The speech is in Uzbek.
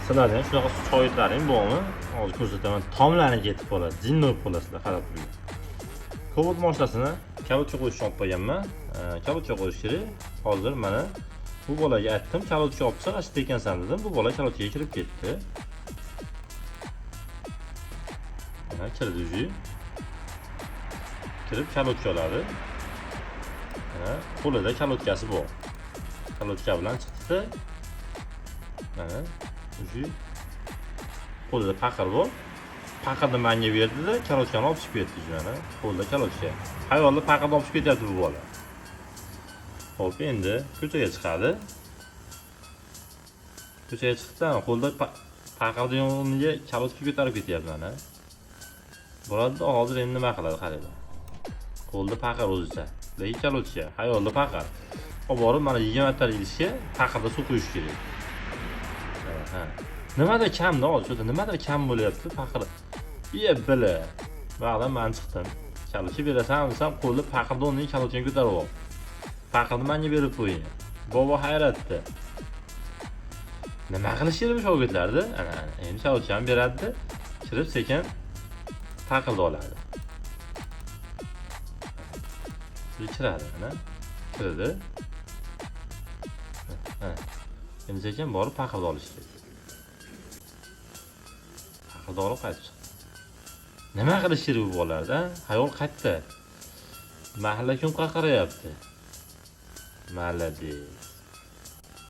Sizlarda ham shunaqa shogirdlaring bormi? Hozir ko'rsataman. Tomlarni ketib qoladi, jinni bo'lib qolasizlar, qarab turinglar. Cobalt mashinasini kalitga qo'yishni olib qo'yganman. Kalitga qo'yish kerak. Hozir mana bu bolaga aytdim, kalitga olib chiq, ashta ekansan dedim. Bu bola kalitga kirib ketdi. Mana kirdi уже. Kirib kalitga oladi. Mana qo'lida kalitkasi bor. Kalitka bilan chiqdi. Mana уже qo'lida paqir bor. Paqirni menga berdida, kalochkani olib chiqib ketdi mana. Qo'lida kalochka. Xayolda paqirni olib chiqib ketyapti bu bola. Xo'p, endi ko'chaga chiqadi. Ko'chaga chiqdi, qo'lida paqirni o'rniga kalochka ko'tarib ketyapti mana. Bo'ladi, hozir endi nima qiladi qaranglar. Qo'lda paqir o'zicha. Lekin kalochka, xayolda paqir. Olib borib mana 20 talik idishga paqirda suv quyish kerak. Ha. Nimadir kamda hozir, shu nimadir kam bo'lyapti paqir. Iye bila. Ba'dan men chiqdim. Kalochka berasan desam, qo'lda paqirni o'rniga kalochkani ko'tarib ol. Paqirni menga berib qo'ying. Bobo hayratda. Nima qilish kerak bu shogirdlarda? Ana, ana, endi kalochkani beradi, kirib sekin paqirni oladi. Kiradi, ana. Kirdi. Ana. Endi sekin borib paqirni olish kerak. Paqirni olib qaytib chiqdi. Nima qilish kerak bu bolalarda? Xayol qayerda? Mahalla kim qarayapti? Молодец.